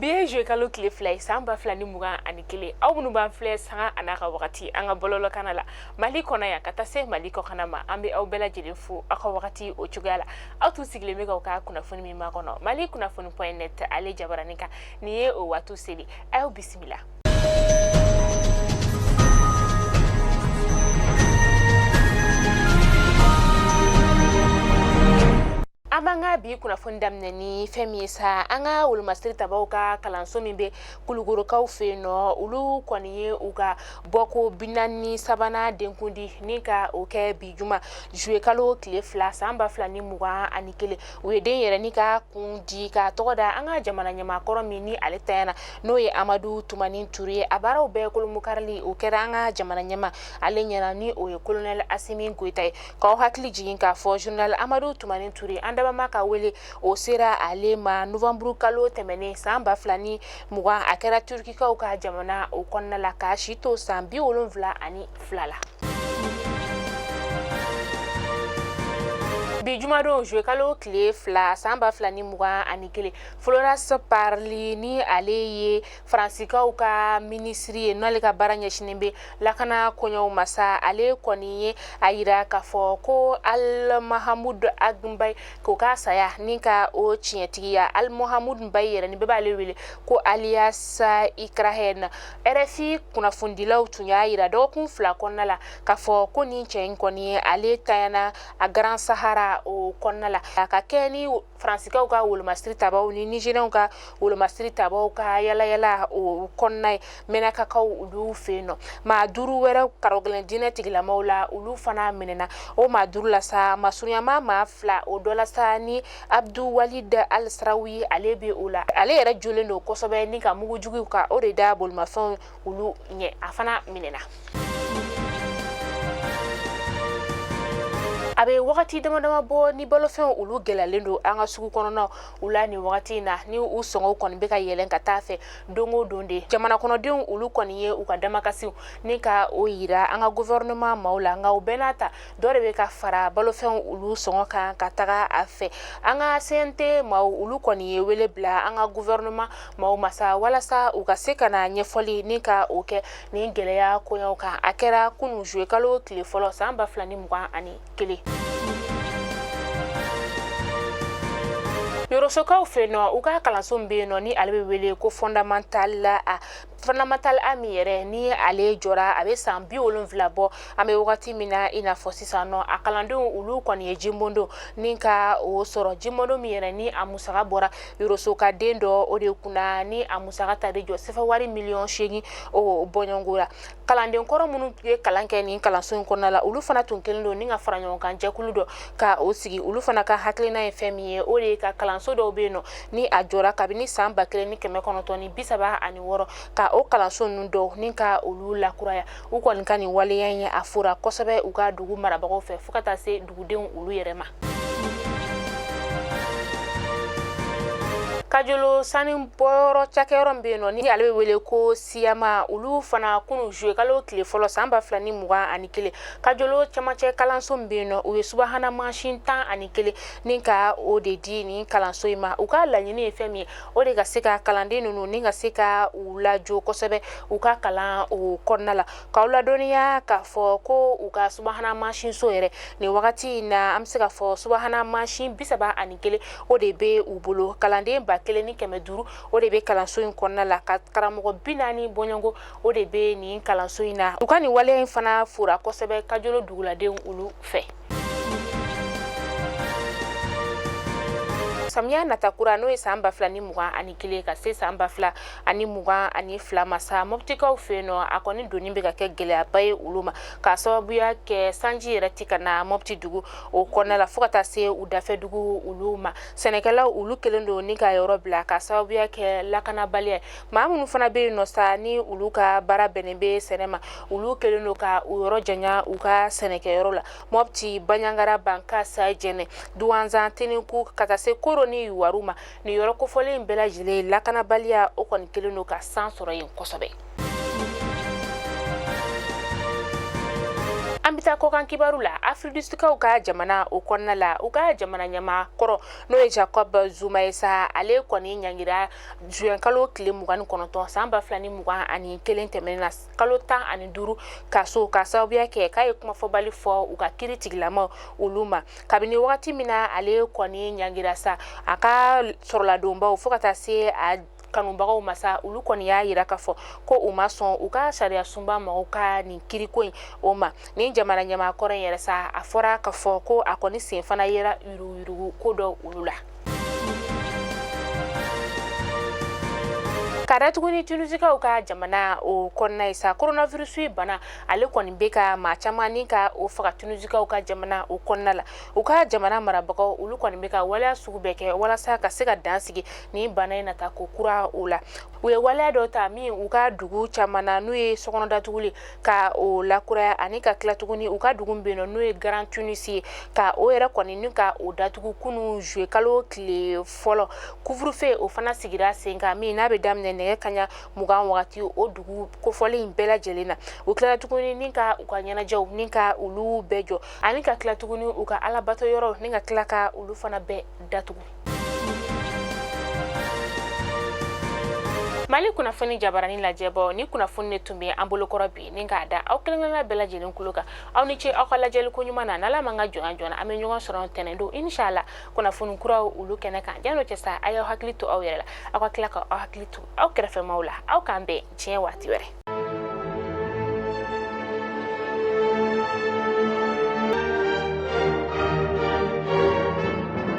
Bi ye juillet kalo tile 2 ye, san 2021. Aw minnu b'an filɛ sanga a n'a ka wagati an ka bɔlɔlɔkana la Mali kɔnɔ yan ka taa se Mali kɔkana ma, an bɛ aw bɛɛ lajɛlen fo aw ka wagati o cogoya la. Aw tun sigilen bɛ k'aw ka kunnafoni min makɔnɔ Mali kunnafoni.net ale jabaranin kan, nin ye o waati seli. A y'aw bisimila. An b'an ka bi kunnafoni daminɛ ni fɛn min ye sa, an ka wolomasiri tabaw ka kalanso min bɛ Kulukorokaw fɛ yen nɔ, olu kɔni ye u ka bɔko 43nan denkundi ni ka o kɛ bi juma juillet kalo tile 2, san 2021. U ye den yɛrɛ ni ka kun di k'a tɔgɔ da an ka jamana ɲɛmaakɔrɔ min ni ale tanyana, n'o ye Amadu Tumani Ture ye. A baaraw bɛɛ kolomokarili o kɛra an ka jamana ɲɛmaa ale ɲɛna, ni o ye colonel Asimi Goyita ye. K'aw hakili jigin k'a fɔ général Amadu Tumani Ture, an dabama ka wele o sera ale ma novembre kalo tɛmɛnen san 2020. A kɛra Turukikaw ka jamana o kɔnɔna la, k'a si to san 72 la. Bi jumadon juillet kalo tile 2, san 2021, Florence Parly, ni ale ye Faransikaw ka minisiri ye, n'ale ka baara ɲɛsinnen bɛ lakana koɲɛw ma sa, ale kɔni ye a yira k'a fɔ ko Al Mahamud Ag Mbaye k'o ka saya ni ka o tiɲɛtigiya. Al Mahamud Mbaye yɛrɛ ni bɛɛ b'ale wele ko alias Ikrahen. RFI kunnafonidilaw tun y'a yira dɔgɔkun 2 kɔnɔna la k'a fɔ ko nin cɛ in kɔni ale tanyana a Grand Sahara o kɔnɔna la, a ka kɛ ni Faransikaw ka wolomasiri tabaw ni Nigérienw ka wolomasiri tabaw ka yalayala o kɔnɔna ye Mɛnakakaw olu fɛ yen nɔ. Maa 5 wɛrɛ karɔgɛlɛn diinɛ tigilamaw la, olu fana minɛna. O maa 5 la sa, masurunyama maa 2 o dɔ la sa, ni Abdu Walid Al Sarawi ale bɛ o la. Ale yɛrɛ jolen don kosɛbɛ ni ka mugujugu ka o de da bolimafɛnw olu ɲɛ, a fana minɛna. A bɛ wagati dama dama bɔ ni balofɛnw olu gɛlɛyalen don an ka sugu kɔnɔnaw u la nin wagati in na, ni u sɔngɔw kɔni bɛ ka yɛlɛn ka taa fɛ don o don de. Jamana kɔnɔdenw olu kɔni ye u ka damakasiw ni ka o yira an ka gouvernement maaw la, nka o bɛɛ n'a ta dɔ de bɛ ka fara balofɛnw olu sɔngɔ kan ka taga a fɛ. An ka CNT maaw olu kɔni ye wele bila an ka gouvernement maaw ma sa, walasa u ka se ka na ɲɛfɔli ni ka o kɛ nin gɛlɛya koɲɛw kan. A kɛra kunun juillet kalo tile fɔlɔ, san 2021. Yorosokaw fɛ nɔ, u ka kalanso min bɛ yen nɔ, ni ale bɛ wele ko fondamental A, fondamental A min yɛrɛ ni ale jɔra a bɛ san 70 bɔ an bɛ wagati min na i n'a fɔ sisan nɔ, a kalandenw olu kɔni ye jimbondo ni ka o sɔrɔ. Jimbondo min yɛrɛ ni a musaka bɔra Yoroso ka den dɔ o de kunna, ni a musaka ta de jɔ sefa wari miliyɔn 8 o bɔɲɔgɔnko la. Kalanden kɔrɔ minnu ye kalan kɛ nin kalanso in kɔnɔna la, olu fana tun kɛlen don ni ka fara ɲɔgɔn kan jɛkulu dɔ ka o sigi. Olu fana ka hakilina ye fɛn min ye, o de ye ka kalanso dɔw bɛ yen nɔ ni a jɔra kabini san 1936, ka o kalanso ninnu dɔw ni ka olu lakuraya. U kɔni ka nin waleya in ye a fora kosɛbɛ u ka dugu marabagaw fɛ, fo ka taa se dugudenw olu yɛrɛ ma. Kajolo sanu bɔyɔrɔ cakɛyɔrɔ min bɛ yen nɔ, ni ale bɛ wele ko Siyama, olu fana kunun juillet kalo tile fɔlɔ, san 2021, Kajolo camancɛ kalanso min bɛ yen nɔ, u ye subahana mansin 11 ni ka o de di nin kalanso in ma. U ka laɲini ye fɛn min ye, o de ka se ka kalanden ninnu ni ka se ka u lajɔ kosɛbɛ u ka kalan o kɔnɔna la. K'aw ladɔnniya k'a fɔ ko u ka subahana mansinso yɛrɛ nin wagati in na, an bɛ se k'a fɔ subahana mansin 31 o de bɛ u bolo. Kalanden 1500 o de bɛ kalanso in kɔnɔna la, ka karamɔgɔ 40 bɔɲɔgɔnko o de bɛ nin kalanso in na. U ka nin waleya in fana fora kosɛbɛ Kajolo duguladenw olu fɛ. Samiya nata kura, n'o ye san 2021 ka se san 2022 ma sa, Mɔptikaw fɛ yen nɔ, a kɔni donni bɛ ka kɛ gɛlɛyaba ye olu ma, k'a sababuya kɛ sanji yɛrɛ tɛ ka na Mɔpti dugu o kɔnɔna la, fo ka taa se u dafɛ dugu olu ma. Sɛnɛkɛlaw olu kɛlen don ni ka yɔrɔ bila k'a sababuya kɛ lakanabaliya ye. Maa minnu fana bɛ yen nɔ sa, ni olu ka baara bɛnnen bɛ sɛnɛ ma, olu kɛlen don ka u yɔrɔ janya u ka sɛnɛkɛyɔrɔ la. Mɔpti, Banjagara, Bankasa, Jɛnɛ, Duwanzan, Tenenku, ka taa se Koro ni Yuwaru ma, nin yɔrɔ kofɔlen bɛɛ lajɛlen lakanabaliya o kɔni kɛlen don ka san sɔrɔ yen kosɛbɛ. An bɛ An bɛ taa kɔkan kibaru la. Afirikisikaw ka jamana o kɔnɔna la, u ka jamana ɲɛmaa kɔrɔ, n'o ye Jacob Zuma ye sa, ale kɔni ɲangira juin kalo tile 29 san 2021 tɛmɛnen na, kalo 15 kaso, ka sababuya kɛ k'a ye kumafɔbali fɔ u ka kiri tigilamaw olu ma. Kabini wagati min na ale kɔni ɲangira sa, a ka sɔrɔladonbaw fo ka taa se a kanubagaw ma sa, olu kɔni y'a yira k'a fɔ ko u ma sɔn u ka sariya sunba mɔgɔw ka nin kiriko in o ma. Nin jamana ɲɛmaa kɔrɔ in yɛrɛ sa, a fɔra k'a fɔ ko a kɔni sen fana yera yuruguyurugu ko dɔw olu la. Ka datugu ni Tunisikaw ka jamana o kɔnɔna ye sa, coronavirus bana, ale kɔni bɛ ka maa caman ni ka o faga Tunisikaw ka jamana o kɔnɔna la. U ka jamana marabagaw, olu kɔni bɛ ka waleya sugu bɛɛ kɛ walasa ka se ka dan sigi nin bana in nata ko kura o la. U ye waleya dɔ ta min u ka dugu caman na, n'u ye sokɔnɔ datuguli ka o lakuraya, ani ka tila tuguni u ka dugu bɛ yen nɔ, n'o ye Grand Tunis ye, ka o yɛrɛ kɔni ni ka o datugu kunun juillet kalo tile fɔlɔ. Couvre-feu o fana sigira sen kan, min n'a bɛ daminɛ nɛgɛ kaɲa 20 wagati o dugu kofɔlen in bɛɛ lajɛlen na. U tilala tuguni ni ka u ka ɲɛnajɛw ni ka olu bɛɛ jɔ, ani ka tila tuguni u ka alabato yɔrɔw ni ka tila ka olu fana bɛɛ datugu. Mali kunnafoni jabarani lajɛbɔ ni kunnafoni de tun bɛ an bolokɔrɔ bi, ni k'a da aw kelenkelenna bɛɛ lajɛlen tulo kan. Aw ni ce aw ka lajɛli ko ɲuman na. N'Ala m'an ka jɔnya jɔna, an bɛ ɲɔgɔn sɔrɔ tɛnɛn don, inshallah, kunnafoni kuraw olu kɛnɛ kan. Jan'o cɛ sa, a y'aw hakili to aw yɛrɛ la, aw ka tila ka aw hakili to aw kɛrɛfɛmaw la. Aw k'an bɛn diɲɛ waati wɛrɛ.